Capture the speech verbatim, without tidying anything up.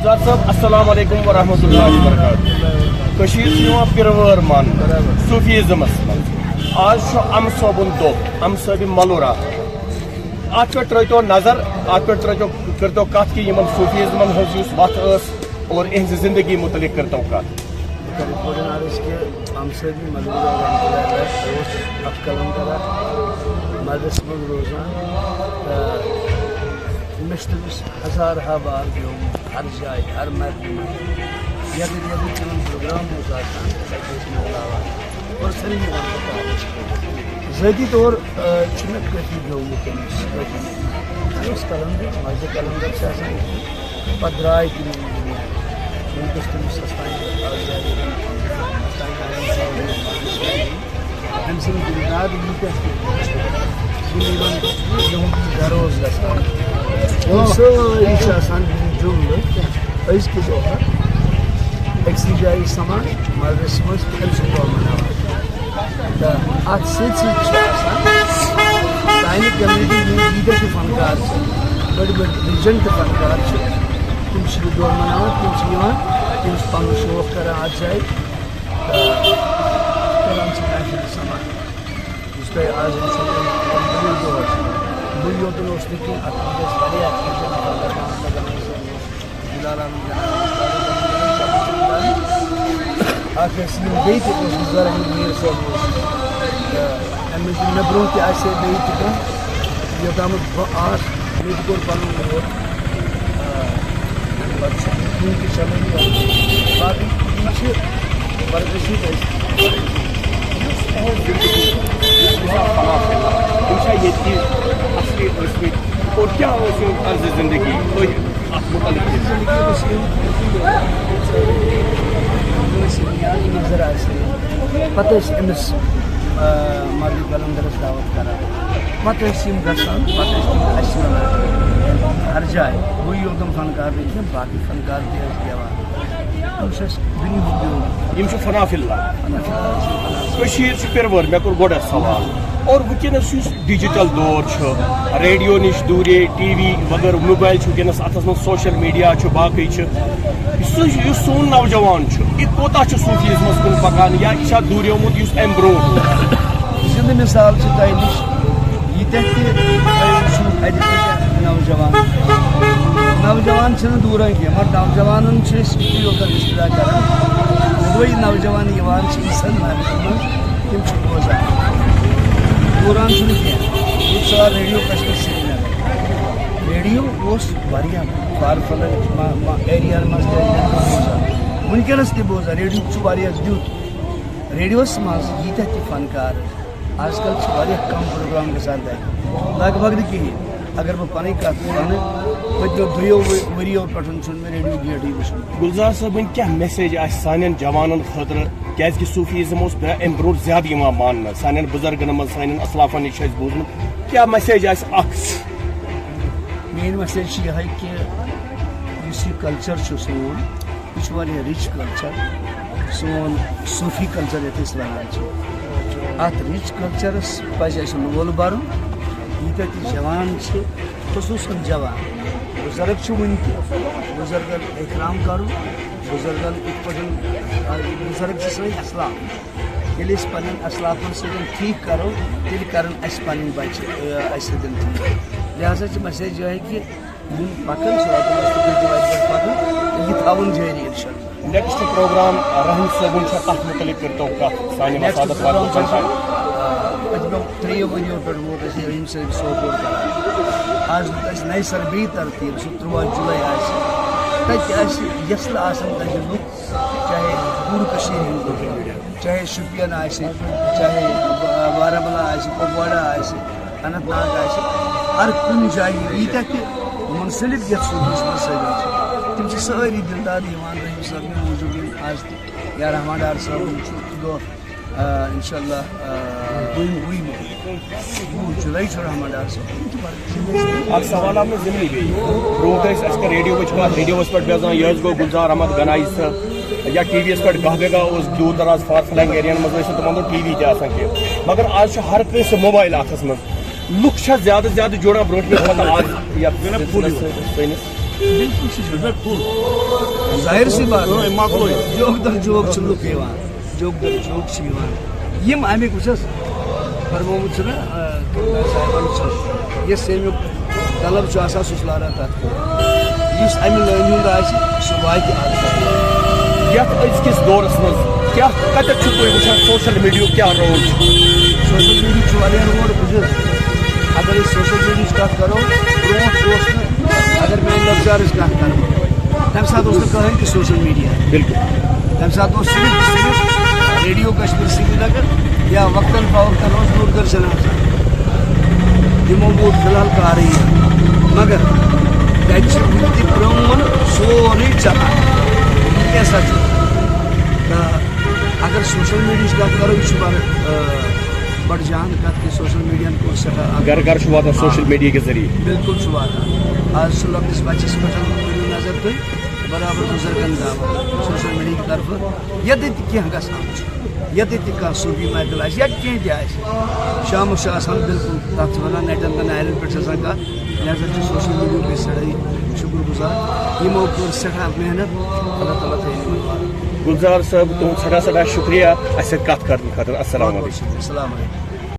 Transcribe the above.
Doctor صٲب، السلام علیکم ورحمۃ اللہ وبرکاتہ۔ کٔشیٖر چھِ یِوان پِروٲر ماننہٕ صوفیزمس منٛز۔ آز چھُ اَمہٕ صٲبُن دۄہ، اَمہٕ صٲبِ ملورہ۔ اَتھ پٮ۪ٹھ ترٲوتو نظر، اَتھ پٮ۪ٹھ ترٲوتو، کٔرتو کَتھ کہِ یِمن صوفیزمن ہٕنٛز یُس وَتھ ٲس اور اِہنٛزِ زندگی مُتعلِق کٔرتو کَتھ۔ بہٕ کَرٕ یِتھ پٲٹھۍ عرض کہِ اَمہٕ صٲبِ ملورہ رحمتہ اللہ علیہ اوس اَتھ قلندرہ مدرسَس منٛز روزان تہٕ مےٚ چھُ تٔمِس ہزار ہا بار گیومُت، ہر جایہِ، ہر محفلہِ منٛز۔ یَتٮ۪تھ یَتٮ۪تھ تِمَن پروگرام اوس آسان، تَتہِ ٲسۍ مےٚ بُلاوان۔ اور سٲری نِوان پَتہٕ۔ ذٲتی طور، آ، چھُ مےٚ کٲفی گیومُت تٔمِس، کٲفی۔ مےٚ اوس قلندر، مَزٕ قلندر چھِ آسان۔ پَتہٕ درٛاے تِم یِم دُنیا۔ وٕنکیٚس تٔمِس اَستان، اَستان، اَستان۔ أمۍ سٕنٛدۍ بُنیاد ییٖتیٛاہ تہِ یِم یِمَن یِہُنٛد گَرٕ اوس گژھان، تِم سٲری چھِ آسان بِہِتھ جُملہٕ أزکہِ دۄہ أکسٕے جایہِ سَمان مَزَس منٛز تہٕ أمۍ سُنٛد دۄہ مَناوان۔ تہٕ اَتھ سۭتۍ سۭتۍ چھِ آسان سانہِ کمیونٹی ہٕنٛدۍ ییٖتیٛاہ تہِ فنکار چھِ، بٔڑۍ بٔڑۍ لیجنڈ تہِ فنکار چھِ، تِم چھِ یہِ دۄہ مَناوان، تِم چھِ یِوان، تِم چھِ پَنُن شوق کَران اَتھ جایہِ۔ تہٕ کران چھِ محفل سَمان۔ یُس تۄہہِ آز وٕچھِو، یِم بٔڑۍ دۄہ چھِ۔ بٕے یوتُے اوس نہٕ کینٛہہ، اَتھ منٛز ٲسۍ واریاہ چیٖز لَگان، لَگان ٲسۍ۔ بِلال احمد جناب، اَکھ ٲسۍ یِم بیٚیہِ تہِ اوس گُلزار احمد میٖر صٲب اوس۔ تہٕ اَمہِ مٔزیٖد مےٚ برٛونٛہہ تہِ آسہِ ہے بیٚیہِ تہِ کانٛہہ، یوٚتامَتھ بہٕ آس، مےٚ تہِ کوٚر پَنُن ووٹ۔ آ، اَمہِ پَتہٕ چھُ کُنہِ تہِ چلو یہِ۔ باقٕے یہِ چھِ ورزشی أسۍ۔ یُس تُہٕنٛز زِندگی، یُس مثال فنا فِلحال، تِم چھا ییٚتہِ کہِ اَصلی ٲسۍ مٕتۍ؟ اور کیٛاہ اوس یِہُنٛد طرزِ زِندگی؟ تُہۍ اَتھ مُتعلِق کیٛاہ؟ زِندگی اوس یِم، یِم ٲسۍ یِم یاد نظر آسہِ۔ پَتہٕ ٲسۍ أمِس، آ، مولوی قلندرَس دعوت کران۔ پَتہٕ ٲسۍ یِم گژھان، پَتہٕ ٲسۍ تِم اَسہِ وَنان، ہر جایہِ، بٕے یوت نہٕ فنکار نہٕ کینٛہہ، باقٕے فنکار تہِ ٲسۍ گٮ۪وان۔ یِم چھِ اَسہِ دُنیاہُک دیوٗن۔ یِم چھِ فنا فِلحال۔ فنا فِلحال چھِ فنا۔ کٔشیٖر چھِ پِروٲر، مےٚ کوٚر گۄڈٕ سوال۔ اور وٕنکیٚنَس یُس ڈیجیٹل دور چھُ، ریڈیو نِش دوٗرے، ٹی وی وغٲرٕ، موبایل چھُ وٕنکیٚنَس اَتھَس منٛز، سوشل میڈیا چھُ، باقٕے چھِ۔ یُس، یُس سون نوجوان چھُ، یہِ کوٗتاہ چھُ صوٗفیزمَس کُن پَکان یا یہِ چھا دوٗریومُت یُس اَمہِ برونٛٹھ اوس؟ زِندٕ مِثال چھِ تۄہہِ نِش۔ ییٖتیٛاہ تہِ تۄہہِ وٕچھِو اَتہِ کۭتیٛاہ نوجوان۔ نوجوان چھِنہٕ دوٗران کینٛہہ، مگر نوجوانَن چھِ أسۍ یُتُے یوت اِستِدعا کَران۔ وۄنۍ نوجوان یِوان چھِ یِژھَن محفلَن منٛز، تِم چھِ بوزان۔ دوٗران چھُنہٕ کینٛہہ۔ یُتھ سا ریڈیو کشمیر سرینگر۔ ریڈیو اوس واریاہ فار فلنگ ما-، ما-، ایریاہَن منٛز تہِ ریڈیو بوزان۔ وٕنکیٚنَس تہِ بوزان، ریڈیو چھُ واریاہ دیُت۔ ریڈیوَس منٛز ییٖتیٛاہ تہِ فنکار، آز کل چھِ واریاہ کم پروگرام گژھان تَتہِ، لگ بھگ نہٕ کِہیٖنۍ۔ اگر بہٕ پَنٕنۍ کَتھ وَنہٕ، پٔتمیو دۄیو ؤ-، ؤرِیو پٮ۪ٹھ چھُنہٕ مےٚ ریڈیو گیٹٕے وٕچھمُت۔ گُلزار صٲب، وۄنۍ کیٛاہ میسیج آسہِ سانٮ۪ن جوانَن خٲطرٕ؟ کیٛازِکہِ صوٗفیزم اوس برٛ-، اَمہِ برٛونٛٹھ زیادٕ یِوان ماننہٕ۔ سانٮ۪ن بُزرگَن منٛز، سانٮ۪ن اسلافَن نِش چھُ اَسہِ بوٗزمُت۔ کیٛاہ میسیج آسہِ اَکھ؟ میٛٲنۍ میسیج چھِ یِہوٚے کہِ یُس یہِ کلچر چھُ سون، یہِ چھُ واریاہ رِچ کلچر، سون صوٗفی کلچر یَتھ أسۍ وَنان چھِ۔ اَتھ رِچ کلچرَس پَزِ اَسہِ لول بَرُن۔ ییٖتیٛاہ تہِ جوان چھِ، خصوٗصاً جوان، بُزرگ چھِ وٕنہِ تہِ، بُزرگَن احترام کَرُن، بُزرگَن یِتھ پٲٹھۍ، آ، بُزرگ چھِ سٲنۍ اَسلاف۔ ییٚلہِ أسۍ پننٮ۪ن اسلافن سۭتۍ ٹھیٖک کرو، تیٚلہِ کرن اسہِ پنٕنۍ بچہِ، آ، اسہِ سۭتۍ ٹھیٖک۔ لہذا چھِ مسیج یِہوٚے کہِ یِم پکان چھِ، راتہٕ منٛز تہِ کُنہِ تہِ وتہِ پٮ۪ٹھ پکان، یہِ تھاوُن جٲری انشاءاللہ۔ نیکسٹ پروگرام رحیم صٲبُن چھا، تتھ متعلق کٔرتو کتھ سانہِ نیکسٹ وسادت پروگرام والٮ۪ن چھُ، خٲطرٕ۔ آ، پٔتمیو ترٛیٚیو ؤرِیو پٮ۪ٹھ ووت اَسہِ یہِ رحیم صٲب سوپور کران۔ آز دیُت اَسہِ نَیہِ سرٕ بیٚیہِ ترتیٖب، سُہ تُرٛواہ جُلَے آسہِ۔ تَتہِ آسہِ یَسلہٕ آسَن تَتہِ لُکھ، چاہے پوٗرٕ کٔشیٖرِ ہِنٛدۍ لُکھ، چاہے شُپین آسہِ، چاہے بارہمولہ آسہِ، کۄپواڑہ آسہِ، اننت ناگ آسہِ، ہر کُنہِ جایہِ ییٖتیٛاہ تہِ مُنسلِک یَتھ صوٗبَس منٛز سٲری چھِ، تِم چھِ سٲری دِلدار یِوان رحیم صٲبنہِ موٗجوٗب یِم آز تہِ یا رحمان ڈار صٲبُن چھُ دۄہ۔ آ، انشاءاللہ، آ، وُہمہِ، وُہ جُلَے چھُ رحمان ڈار صٲب۔ اکھ سوال آو مےٚ ذہنٕے بیٚیہِ۔ برونٛٹھ ٲسۍ، اَسہِ کٔر ریڈیووٕچ کَتھ، ریڈیوَس پٮ۪ٹھ بوزان، یہِ ٲسۍ گوٚو گُلزار احمد گنایی صٲب، یا ٹی وی یَس پٮ۪ٹھ گاہ بے گاہ اوس دوٗر دراز فار فلنگ ایریاہَن منٛز ٲسۍ نہٕ تِمَن دۄہَن ٹی وی تہِ آسان کینٛہہ۔ مگر آز چھُ ہر کٲنٛسہِ موبایل اَتھَس منٛز۔ لُکھ چھا زیادٕ زیادٕ جُڑان برونٛٹھ مِس پَتہٕ آز یَتھ بِلکُل۔ سٲنِس بالکل چھُ جان۔ ظٲہِر سی بات۔ اۭں، مۄکلوو۔ جوک در جوک چھِ لُکھ یِوان، جوک در جوک چھِ یِوان۔ یِم اَمِکۍ وٕچھ حظ فرمومُت چھُنہ، آ، کردار صاحبَن چھُ، یُس اَمیُک طلب چھُ آسان، سُہ چھُ لاران تَتھ کُن۔ یُس اَمہِ لٲنہِ ہُنٛد آسہِ، سُہ واتہِ اَتھ۔ یَتھ أزکِس دورَس منٛز کیٛاہ، کَتٮ۪تھ چھُو تُہۍ وٕچھان سوشل میٖڈیاہُک کیٛاہ رول چھُ؟ سوشل میٖڈیا چھُ واریاہ رول، بہٕ چھُس، اگر أسۍ سوشل میٖڈیاہٕچ کَتھ کَرو، برونٛٹھ اوس نہٕ، اگر میٛانہِ لۄکچارٕچ کَتھ کَرو، تَمہِ ساتہٕ اوس نہٕ کٕہٕنۍ تہِ سوشل میٖڈیا۔ بالکل۔ تَمہِ ساتہٕ اوس صرف، صرف ریڈیو کشمیر سرینگر یا وقتاً فوقتاً اوس دوٗردرشن آسان۔ تِمو ووت فی الحال کارٕے یہِ۔ مگر تَتہِ چھِ وٕنہِ تہِ پرٛون سورُے چلان۔ یہِ کیٛاہ سا چھُ؟ تہٕ اگر سوشل میٖڈیاہٕچ کَتھ کَرو، یہِ چھُ بَڑٕ، آ، بَڑٕ جان کَتھ کہِ سوشل میٖڈیاہَن کوٚر سٮ۪ٹھاہ اَکھ گَرٕ گَرٕ چھُ واتان آ۔ سوشل میٖڈیا کہِ ذٔریعہٕ۔ بالکل چھُ واتان۔ آز چھُ لۄکٹِس بَچَس پٮ۪ٹھ کٔرِو نظر تُہۍ، برابر بُزرگَن تام سوشل میٖڈیا کہِ طرفہٕ۔ ییٚتہِ تہِ کینٛہہ گژھان چھُ، ییٚتہِ تہِ کانٛہہ صوٗفی محفل آسہِ یا کینٛہہ تہِ آسہِ، شامَس چھُ آسان بالکل تَتھ چھِ وَنان نیٹَن تہٕ نارٮ۪ن پٮ۪ٹھ چھِ آسان کَتھ۔ لہذا چھُ سوشل میٖڈیا أسۍ سٮ۪ٹھاہ شُکُر گُزار، یِمو کٔر سٮ۪ٹھاہ محنت، اللہ تعالیٰ تھٲیِن یِمَن۔ گُلزار صٲب، تُہُنٛد سٮ۪ٹھاہ سٮ۪ٹھاہ شُکریہ اَسہِ سۭتۍ کَتھ کَرنہٕ خٲطرٕ۔ السلام علیکم۔ السلام علیکم۔